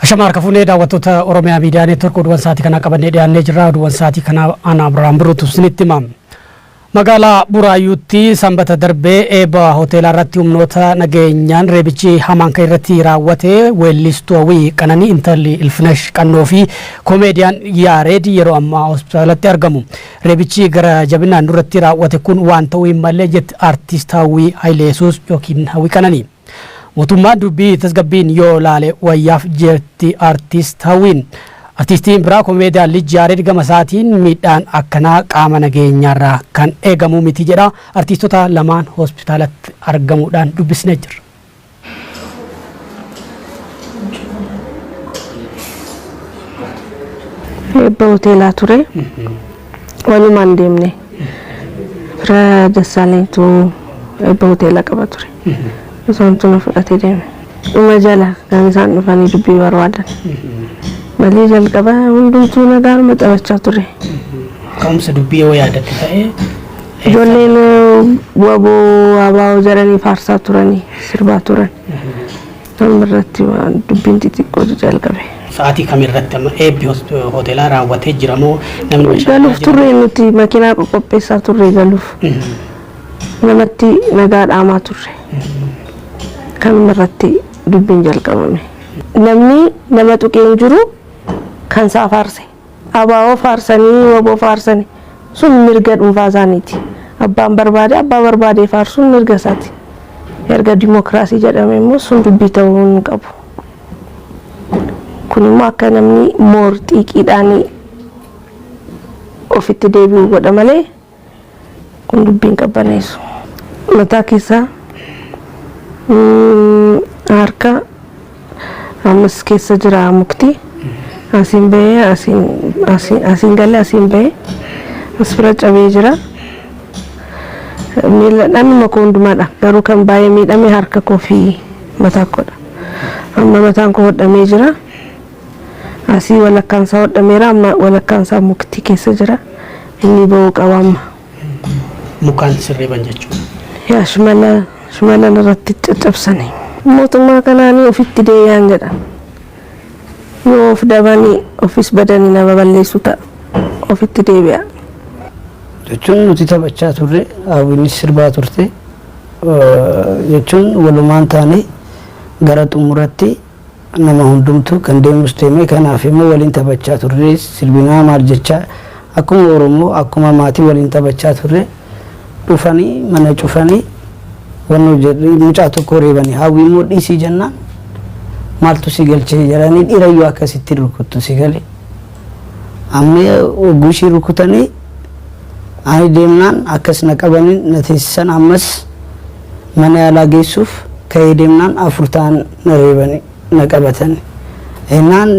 Ashama harka fuunee daawwattoota Oromiyaa Miidiyaa Neetwork oduuwwan sa'aatii kanaa qabannee dhiyaannee jirra. Oduuwwan sa'aatii kanaa ana Abiraam Birruutu isinitti hima. Magaalaa Buraayyuutti sanbata darbee eebba hoteelaa irratti humnoota nageenyaan reebichi hamaan kan irratti raawwate weellistuu Hawwii Qananii intalli Ilfinash Qannoo fi koomeediyaan Yaareed yeroo ammaa hospitaalatti argamu. Reebichi gara jabinaan nurratti raawwate kun waan ta'uu hin malle jetti Artiist Hawwii Hayileyesuus yookiin Hawwii Qananii. Mootummaan dubbii tasgabbiin yoo laale wayyaaf jetti Artiist Hawwiin. Artiistiin biraa Komeediyaan Lij Yaareed gama isaatiin miidhaan akkanaa qaama nageenyaarraa kan eegamu miti jedha. Artiistota lamaan hospitaalatti argamuudhaan dubbisnee jirra. Eebba hoteelaa ture. Walumaan deemne. Fira Dassaaleentu eebba hoteela qaba ture. Isaantu na fudhatee deeme. Dhuma jala kan isaan dhufanii dubbii barbaadan. Malee jalqaba hundumtuu nagaanuma taphachaa ture. Ka'umsa dubbii yoo yaadatte ta'e. Ijoolleen waboo abaa'oo jedhanii faarsaa turanii sirbaa turan. Kanuma irratti waan dubbiin xixiqqoo jalqabe. Sa'aatii kam irratti amma eebbi hoteelaa raawwatee jira moo namni bashannanaa Galuuf jira? turre nuti makiinaa qoqopheessaa turre galuuf. Namatti nagaa dhaamaa turre. Kanuma irratti dubbiin jalqabame. Namni nama tuqee hin jiru kan isaa faarse. ABO faarsanii wbo faarsani sun mirga dhuunfaa isaaniiti. Abbaan barbaade abbaa barbaade faarsuun mirga isaati. Erga dimookiraasii jedhame immoo sun dubbii ta'uu hin qabu. Kun immoo akka namni moor xiiqiidhaan ofitti deebi'u godha malee kun dubbii hin qabbaneessu. Mataa keessaa harka ammas keessa jira mukti. Asiin bahee asiin asiin asiin galee asiin bahee as bira cabee jira. Miila dhanuma koo hundumaadha. Garuu kan baay'ee miidhame harka koo fi mataa koodha. Amma mataan koo hodhamee jira. Asii walakkaan isaa hodhameera amma walakkaan isaa mukti keessa jira. Inni ba'uu qaba amma. Mukaan sirreeban jechuudha. Yaa shimala shimala irratti caccabsani. Mootummaa kanaanii ofitti deebi'an jedha. Yoo of dabanii ofis badanii nama balleessu ta'a. Ofitti deebi'a. Jechuun nuti taphachaa turre hawwiinis sirbaa turte jechuun walumaan taane gara xumuratti Nama hundumtuu kan deemus deemee kanaaf immoo waliin taphachaa turre sirbinaa maal jechaa akkuma Oromoo akkuma maatii waliin taphachaa turre dhufanii mana cufanii wannoo jedhanii mucaa tokko reebanii hawwii immoo dhiisii jennaan maaltu si galchee jedhanii dhiirayyuu akkasitti rukuttu si galee amma hogguu ishii rukutanii ani deemnaan akkas na qabanii na teessisan ammas mana yaalaa geessuuf ka'ee deemnaan 4 ta'an na reebani na qabatani. Ennaan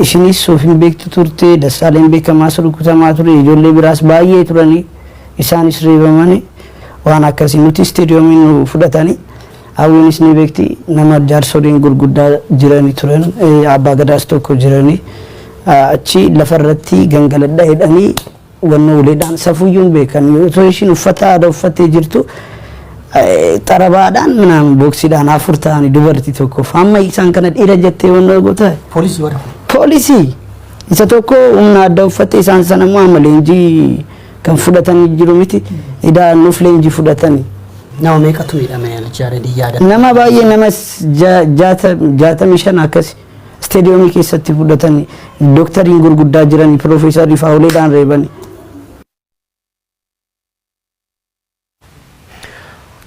ishinis of hin beektu turte, Dassaaleen beekamaas rukutamaa ture, ijoollee biraas baay'ee turanii isaanis reebamani waan akkasii nuti isteediyoomii nu fudhatani. Hawwiinis ni beekti nama jaarsoliin gurguddaa jirani turan abbaa gadaas tokko jirani achi lafarratti gangaladha jedhanii Wannoo uleedhaan safuuyyuu hin beekan. Otoo ishiin uffata aadaa uffattee jirtu xarabaadhaan minaan booksiidhaan 4 ta'anii dubartii tokkoof hamma isaan kana dhiira jettee wannoo goota. Poolisii warri kun. Poolisii isa tokko humna addaa uffattee isaan sana immoo amma leenjii kan fudhatanii jiru miti. Idaa nuuf leenjii fudhatanii. Nama meeqatu miidhame Aljaareen hin yaadatu. Nama baay'ee nama 65 akkasi. Isteediyoomii keessatti fudhatani doktariin gurguddaa jirani piroofeesarri faa uleedhaan reebani.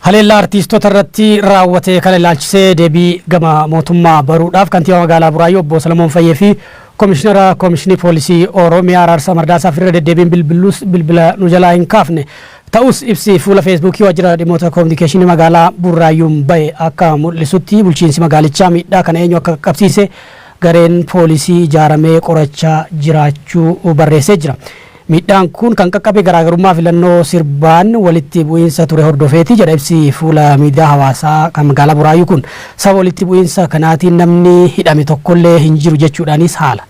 Haleellaa artiistota irratti raawwate kana ilaalchisee deebii gama mootummaa baruudhaaf kantiibaa magaalaa Buraayyuu obbo Salamoon Fayyee fi Komishinara Komishinii Poolisii Oromiyaa Araarsaa Mardaasaaf irra deddeebiin bilbillus bilbila nu jalaa hin kaafne. Ta'us ibsi fuula Feesbuukii Waajjira Dhimmoota Kominikeeshinii Magaalaa Burraayyuun ba'e akka mul'isutti bulchiinsi magaalichaa miidhaa kana eenyu akka qaqqabsiise gareen poolisii ijaaramee qorachaa jiraachuu barreessee jira. Miidhaan kun kan qaqqabe garaagarummaa filannoo sirbaan walitti bu'iinsa ture hordofeeti jedha ibsi fuula miidiyaa hawaasaa kan magaalaa Buraayyuu kun. Sababa walitti bu'iinsa kanaatiin namni hidhame tokkollee hin jiru jechuudhaanis haala.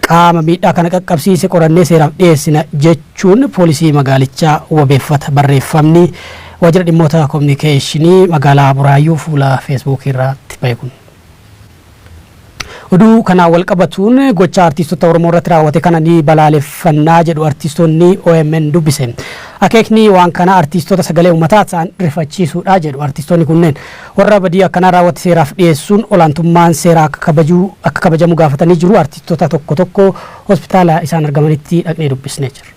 Qaama miidhaa kana qaqqabsiise qorannee seeraaf dhiyeessina jechuun poolisii magaalichaa wabeeffata barreeffamni Waajjira Dhimmoota Kominikeeshinii magaalaa Buraayyuu fuula Feesbuukii irratti bahe kun. Oduu kanaan wal qabatuun gocha artiistota Oromoo irratti raawwate kana ni balaaleffannaa jedhu artiistonni OMN dubbise. Akeekni waan kana artiistota sagalee uummataa ta'an rifachiisuudha jedhu artiistonni kunneen. Warra badii akkanaa raawwate seeraaf dhiyeessuun olaantummaan seeraa akka kabajamu gaafatanii jiru. Artiistota tokko tokko hospitaala isaan argamanitti dhaqnee dubbisnee jirra.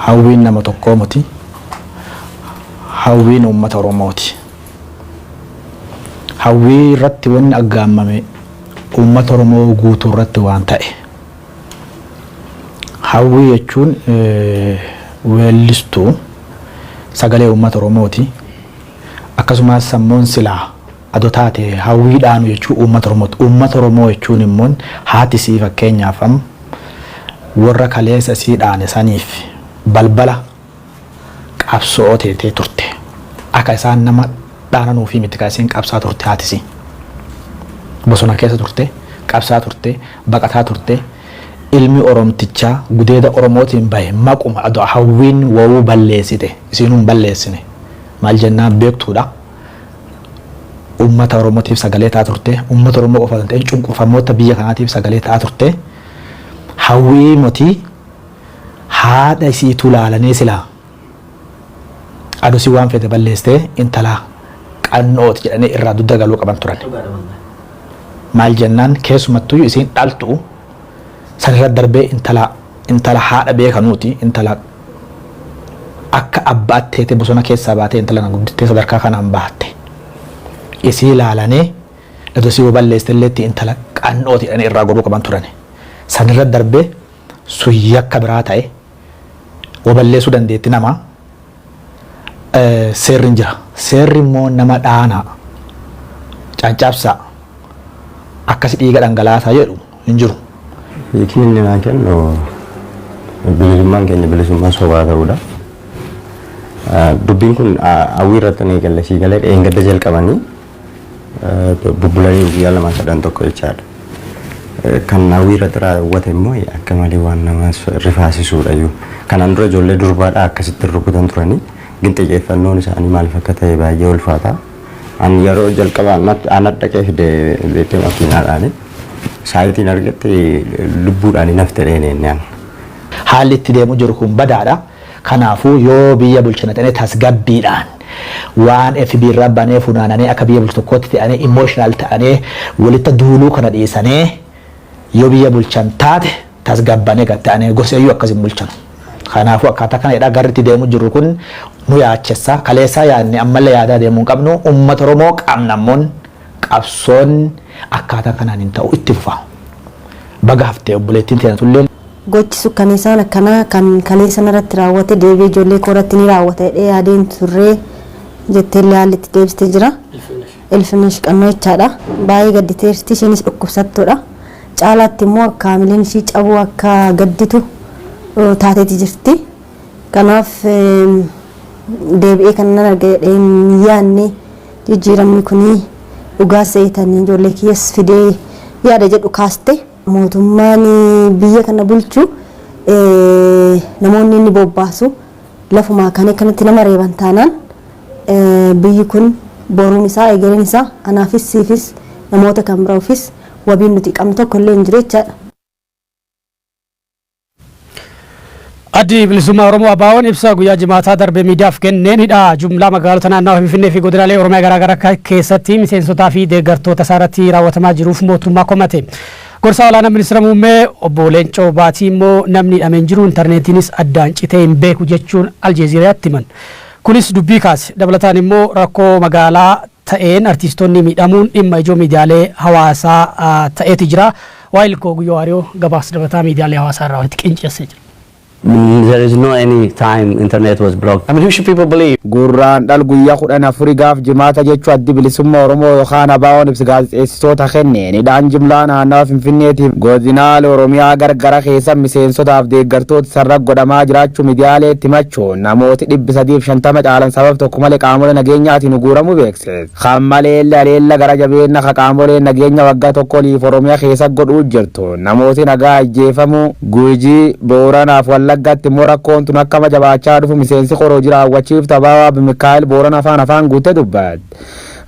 Hawwiin nama tokkoo miti. Hawwiin uummata Oromooti. Hawwii irratti wanni aggaammame uummata Oromoo guutuu irratti waan ta'e. Hawwii jechuun weellistuu sagalee uummata Oromooti. Akkasumas sammuun silaa adoo taate hawwiidhaanu jechuun uummata Oromooti. Uummata Oromoo jechuun immoo haati sii fakkeenyaaf amma warra kaleessa sii dhaane saniif balbala qabsoo teetee turte. Akka isaan nama dhaananuufi miti kan isiin qabsaa turte haati sii. Bosona keessa turte, qabsaa turte, baqataa turte. Ilmi Oromtichaa gudeeda Oromootiin bahe maquma adoo hawwiin wawuu balleessite isiinuu hin balleessine. Maal jennaan beektuudha. Uummata Oromootiif sagalee ta'aa turte. Uummata Oromoo qofa hin ta'in cunqurfamoota biyya kanaatiif sagalee ta'aa turte. Hawwii motii haadha isiituu laalanii silaa adosii waan fete balleessitee intala qannooti jedhanii irraa dugda galuu qaban turan. Maal jennaan keessumattuu isiin dhaltu sanirra darbee intala haadha beekanuuti, intala akka abbaatti teetee bosona keessaa baatee intala na guddittee sadarkaa kanaan baatte. Isii laalanii adosii yoo balleessite illeetti intala qannooti jedhanii irraa godhuu qaban turan. Sanirra darbee sun yakka biraa ta'e waballeessuu dandeetti nama seerri hin jira. Seerri immoo nama dhaanaa, cancabsaa, akkasi dhiiga dhangalaasaa jedhu hin jiru. Hiikni inni naa kennu bilisummaan keenya bilisummaa sobaa ta'uudha. Dubbiin kun hawwii irratti ni eegalle sii galee dheengadda jalqabanii bubbulanii guyyaa lama sadan tokko jechaadha. Kan hawwii irratti raawwate immoo akka malee waan nama rifaasisuudha iyyuu. Kanaan dura ijoollee durbaadhaa akkasitti rukutan turanii gin xiyyeeffannoon isaanii maaliif akka ta'e baay'ee ulfaata. Ani yeroo jalqabaa ana dhaqee fide beektee makiinaadhaani. Saayitiin argatte lubbuudhaan hin hafte dheeneen. Haalli itti deemu jiru kun badaadha. Kanaafuu yoo biyya bulchina ta'ee tasgabbiidhaan waan FB irraa banee funaananii akka biyya bulchu tokkotti ta'anii emotional ta'anii walitti duuluu kana dhiisanii yoo biyya bulchan taate tasgabbanii gad ta'anii gosa iyyuu akkas hin bulchan. Kanaafuu akkaataa kana jedhaa garri itti deemu jiru kun nu yaachessa. Kaleessaa yaadne ammallee yaadaa deemuu hin qabnu. Uummata Oromoo qabna ammoon qabsoon akkaataa kanaan hin ta'u itti fufa. Baga haftee obboleettiin teenya tullee. Gochi sukkaneessaan akkanaa kan kaleessa irratti raawwate deebi'ee ijoollee koo irratti ni raawwata jedhee yaadeen turree jetteellee haalli itti deebistee jira. Ilfinesh Qannoo jechaadha. Baay'ee gadditeerti, isheenis dhukkubsattuudha. Caalaatti immoo akka haamileen ishii cabuu akka gadditu taateeti jirti. Kanaaf deebi'ee kan nan arga jedhee hin yaadne, jijjiiramni kunii dhugaa seetanii ijoollee kiyyas fidee yaada jedhu kaaste. Mootummaan biyya kana bulchu namoonni inni bobbaasu lafumaa kan kanatti nama reeban taanaan biyyi kun boruun isaa egereen isaa anaafis siifis namoota kan biraafis wabiin nuti qabnu tokko illee hin jiru jechaadha. Addi Bilisummaa Oromoo ABO'n ibsa guyyaa jimaataa darbe miidiyaaf kenneen hidhaa jumlaa magaalota naannawa Finfinnee fi godinaalee Oromiyaa garaagaraa keessatti miseensotaa fi deeggartoota isaa irratti raawwatamaa jiruuf mootummaa komate. Gorsaa olaanaa ministeera muummee obbo Leencoo Baatii immoo namni hidhamee hin jiru, intarneetiinis addaan citee hin beeku jechuun Aljeeziiraatti himan. Kunis dubbii kaase. Dabalataan immoo rakkoo magaalaa ta'een artiistonni miidhamuun dhimma ijoo miidiyaalee hawaasaa ta'eeti jira. Waayil koo Guyyoo Waariyoo gabaasa dabalataa miidiyaalee hawaasaa irraa walitti qinceessee jira. There is no any time internet was blocked. I mean, who should people believe? Gurraandhala guyyaa 14 gaaf jimaata jechuu Addi Bilisummaa Oromoo yookaan ABO'n ibsa gaazexeessitoota kenneen hidhaan jimlaa naannawa Finfinneetiif godinaalee Oromiyaa gargara keessa miseensotaaf deeggartoota sarara godhamaa jiraachuu miidiyaaleetti himachuun namooti 350 caalan sabab tokko malee qaamolee nageenyaatiin uguuramuu beeksise. Kan malee aleella gara jabeenya ka qaamoleen nageenya waggaa tokko oliif Oromiyaa keessa godhuu jirtu namooti nagaa ajjeefamuu Gujii, Booranaaf Wallaggaatti immoo rakkoon tun akkama jabaachaa dhufu miseensi koroo jiraawwachiif tabaawaa Mikaa'el Boorana afaan afaan guuttee dubbate.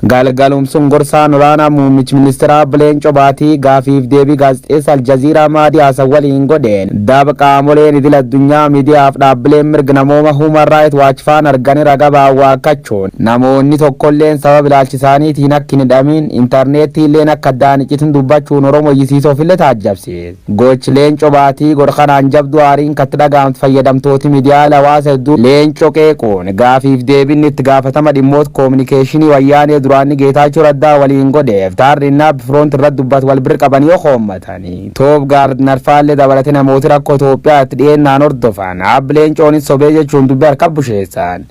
Galgalumsuun gorsaan olaanaa muummichi ministeeraa Leencoo Baatii gaafiif deebii gaazexeessa Aljaziiraa Maadii Hasan waliin godheen daba qaamoleen idil addunyaa, miidiyaaf dhaabbileen mirga namooma Human Rights Watch faan arganii raga waakkachuun namoonni tokkolleen sababa ilaalchisaaniitiin akka hin hidhamin, intarneetii illeen akka addaan iccitin dubbachuun Oromoo iyyisiisuuf illee taajjabsiise. Gochi Leencoo Baatii godhanaan jabduu aariin katti dhaga'amtu fayyadamtooti miidiyaa hawaasa hedduu Leencoo qeequun gaafiif deebinni itti gaafatama dhimmoota koominikeeshinii Wayyaanee duraanni Geetaachoo Raddaa waliin godheef taarrinnaa firoont irratti dubbatu wal bira qaban yoo hoommatanii Toob Gaardnar faallee dabalatee namooti rakkoo Itoophiyaa itti dhiyeennaan hordofan abbi Leencoonis sobee jechuun dubbii harka busheessan.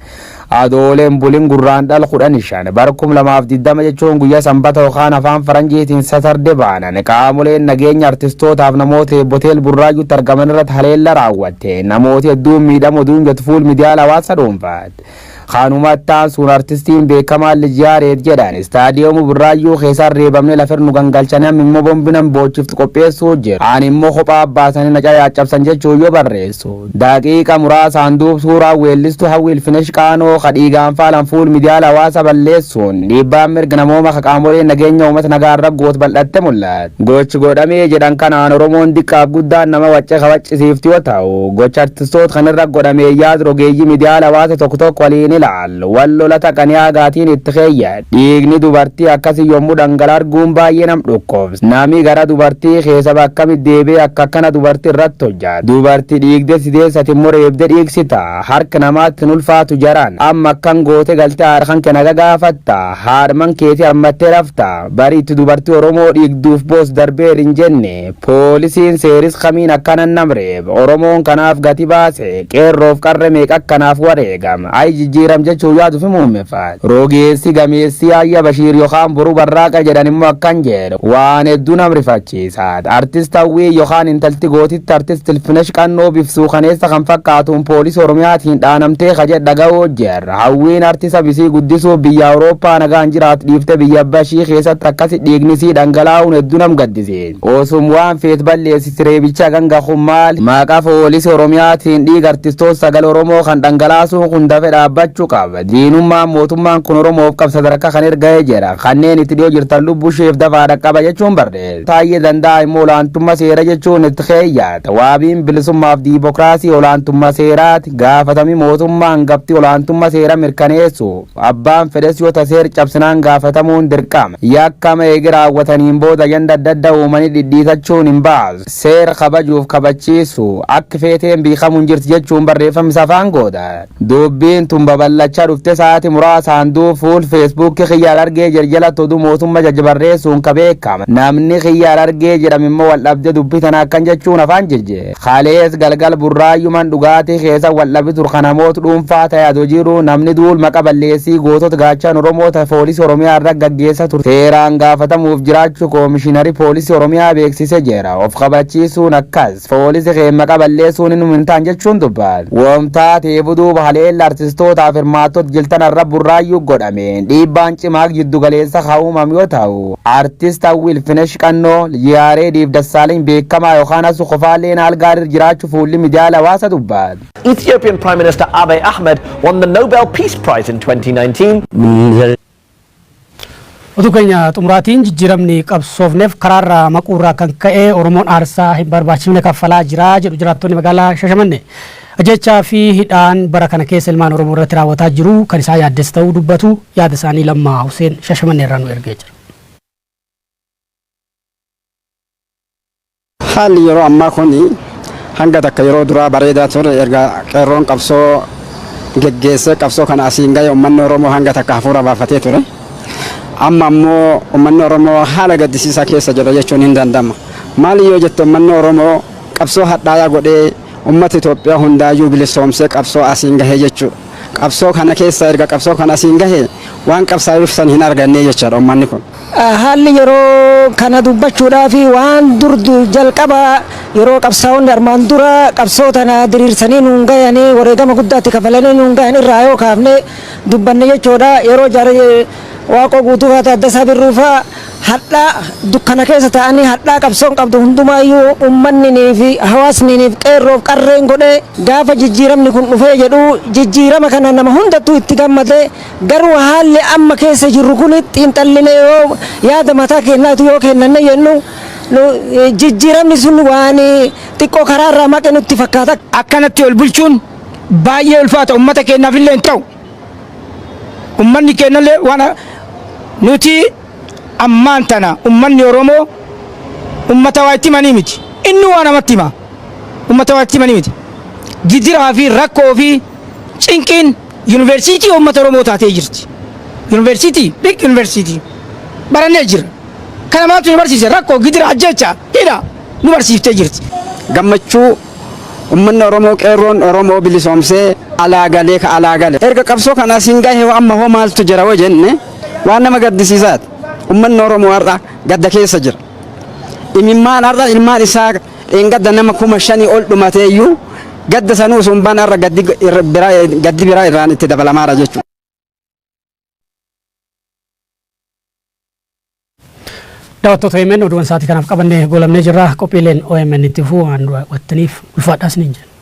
Adooleen bulin Gurraandhala 15 bara 2020 jechuun guyyaa Sanbata yookaan afaan Faranjiitiin Saturday baanan qaamoleen nageenya artistootaaf namoota hotel Burraayyuutti argaman irratti haleella raawwatte namooti hedduun miidhamu oduun jettu fuul miidiyaa hawaasa dhuunfaate. Kanumatti sun artistiin beekamaan Lijiyaareet jedhan istaadiyoomii Burraayyuu keessaa reebamne lafir nu gangalchanii amma immoo bombinan boochiftu qopheessuu jiru. Ani immoo kophaa baasanii na caccabsan jechuu yoo barreessu. Daqiiqa muraasaan duub suuraa weellistuu Hawwi Ilfinesh Qaanoo kadhiigaan faalan fuul miidiyaa hawaasa balleessuun dhiibbaan mirga namooma qaamoleen nageenya uummata nagaa irra goot bal'atte mul'ata. Gochi godhamee jedhan kanaan Oromoon diqqaaf guddaan nama waccee kawaccisiifti yoo ta'u, gocha artistoota kanarra godhamee yaadu rogeeyyii miidiyaa hawaasa tokko tokko waliin ilaalu. Wal lola taqanii hagaatiin itti keeyyan. Dhiigni dubartii akkasii yommuu dhangala arguun baay'ee nam dhukkubsa. Nami gara dubartii keessa bakkami deebi'ee akka akkana dubartii irratti hojjata. Dubartii dhiigde si deessati immoo reebde dhiigsita. Harka namaatti hin ulfaatu jaraan. Amma akkan goote galtee harkan kee naga gaafatta. Haadhman keetii hammattee rafta. Bari itti dubartii Oromoo dhiigduuf boos darbeer hin jenne. Poolisiin seeris kamiin akkanan nam reeba. Oromoon kanaaf gati baase. Qeerroof qarre meeqa akkanaaf wareegama. Ay jijjiiram jechuu yaadu fi muummefaat. Rogeessi gameessi Ayya Bashiir yookaan Boruu Barraaqa jedhan immoo akkan jedhu. Waan hedduu nam rifachiisa. Artist Hawwii yookaan intalti gootitti artist Ilfinesh Qannoo bifsuu kaneessa kan fakkaatuun poolisii Oromiyaatiin dhaanamtee kajedh dhaga'uu jirra. Hawwiin artisa bisii guddisuuf biyya Awurooppaa nagaan jiraatu dhiiftee biyya Bashii keessatti akkasi dhiigni sii dhangalaa'uun hedduu nam gaddisiisa. Osum waan feet balleessiti reebicha ganga kun maali? Maqaa poolisii Oromiyaatiin dhiiga artistoota sagal Oromoo kan dhangalaasuun kun dafee dhaabbachuu qaba. Diinummaan mootummaan kun Oromoof qaba sadarkaa kan erga'ee jira. Kanneen itti dhiyoo jirtan lubbuu isheef dafaa dhaqqaba jechuun barreessa. Taayyee Danda'a immoo olaantummaa seera jechuun itti keeyyaata. Waabiin bilisummaaf diimokiraasii olaantummaa seeraati. Gaafatamii mootummaa hangafti olaantummaa seera mirkaneessu. Abbaan fedhes yoo taseer cabsinaan gaafatamuun dirqama. Yakkama eegi raawwataniin booda yanda adda addaa uumanii dhidhiitachuun hin baasu. Seera kabajuuf kabachiisu akka feeteen beekamuun jirti jechuun barreeffamni afaan gooda. Dubbiin tun babal'achaa dhufte sa'aatii muraasaan duub fuul Feesbuukii xiyyaar argee jala oduu mootummaa jajjabarreessuun ka beekama. Namni xiyyaar argee jedhame immoo wal dhabdee dubbii tana akkan jechuun afaan jirje. Kalees galgal Burraayyuman dhugaatii keessa wal dhabi tur kan namoota dhuunfaa ta'e adoo jiru namni duul maqa balleessii gootota gaachan Oromoo ta'e poolisii Oromiyaa irra gaggeessa ture. Seeraan gaafatamuuf jiraachuu koomishinari poolisii Oromiyaa beeksise jira. Of kabachiisuun akkas poolisii kee maqa balleessuun hin hin jechuun dubbata. Woomtaa ta'eef duuba haleella artistootaaf hirmaattota jiltan irra Burraayyuu godhame dhiibbaan cimaa jiddu galeessa haa uumamu yoo ta'u, artist Hawwi Ilfinesh Qannoo, Yaareediif Dassaaleny beekamaa yookaan asu qofaalleen algaarir jiraachuu fuulli miidiyaa hawaasa dubbata. Ethiopian Prime Minister Abiy Ahmed won the Nobel Peace Prize in 2019. Oduu keenya xumuraatiin, jijjiiramni qabsoofneef karaarraa maquurraa kan ka'e Oromoon aarsaa hin barbaachifne kaffalaa jira jedhu jiraattonni magaalaa Shashamannee. Ajjechaa fi hidhaan bara kana keessa ilmaan Oromoo irratti raawwataa jiru kan isaan yaaddes ta'uu dubbatu. Yaada isaanii Lammaa Huseen Shashamannee irraa nu ergee jira. Haalli yeroo ammaa kun hanga takka yeroo duraa bareedaa ture. Erga qeerroon qabsoo geggeessee qabsoo kana asiin gahe, uummanni Oromoo hanga takka hafuura baafatee ture. Amma ammoo uummanni Oromoo haala gaddisiisaa keessa jira jechuun hin danda'ama. Maali yoo jette, uummanni Oromoo qabsoo hadhaayaa godhee uummata Itoophiyaa hundaayyuu bilisoomsee qabsoo asiin gahee jechuudha. Qabsoo kana keessa erga qabsoo kana asiin gahe waan qabsaa'uuf san hin arganne jechuudha uummanni kun. Haalli yeroo kana dubbachuudhaaf waan dur jalqaba yeroo qabsaa'onni armaan dura qabsoo tana diriirsanii nuun gahanii wareegama guddaatti kafalanii nuun gahan irraa yoo kaafne dubbanne jechuudha. Yeroo jaare Waaqoo Guutuu fa'aa, Taaddasaa Birruu fa'aa Hadhaa dukkana keessa taa'anii hadhaa qabsoon qabdu hundumaayyuu uummanni fi hawaasni fi qeerroof qarreen godhee gaafa jijjiiramni kun dhufee jedhu jijjiirama kana nama hundattuu itti gammade. Garuu haalli amma keessa jirru kun xiinxalline yoo yaada mataa keenyaatu yoo kennanne jennu, jijjiiramni sun waan xiqqoo karaarraa maqe nutti fakkaata. Akkanatti ol bulchuun baay'ee ulfaata, ummata keenyaaf illee hin ta'u. Ummanni keenyallee waan nuti ammaan tana ummanni Oromoo ummata waa itti himanii miti. Inni waa namatti hima. Ummata waa itti himanii miti. Gidiraa fi rakkoo fi cinqiin yuunivarsiitii uummata Oromoo taatee jirti. Yuunivarsiitii, big yuunivarsiitii barannee jira. Kana maaltu nu barsiise? Rakkoo, gidira, ajjecha, hidha nu barsiiftee jirti. Gammachuu uummanni Oromoo, qeerroon Oromoo bilisoomsee alaa galee ka alaa gale. Erga qabsoo kana asiin gahe amma hoo maaltu jira hoo jenne, waan nama gaddisiisaati. Uummanni Oromoo har'a gadda keessa jira. Imimmaan har'a ilmaan isaa dheengadda nama 5,000 ol dhumateeyyuu gadda sanuu osoo hin baane har'a gaddi biraa irraan itti dabalamaara jechuudha. Daawwattoota OMN, oduuwwan sa'aatii kanaaf qabannee goolabnee jirra. Qophiileen OMN itti fufuu waan daawwattaniif ulfaadhaas niin jenna.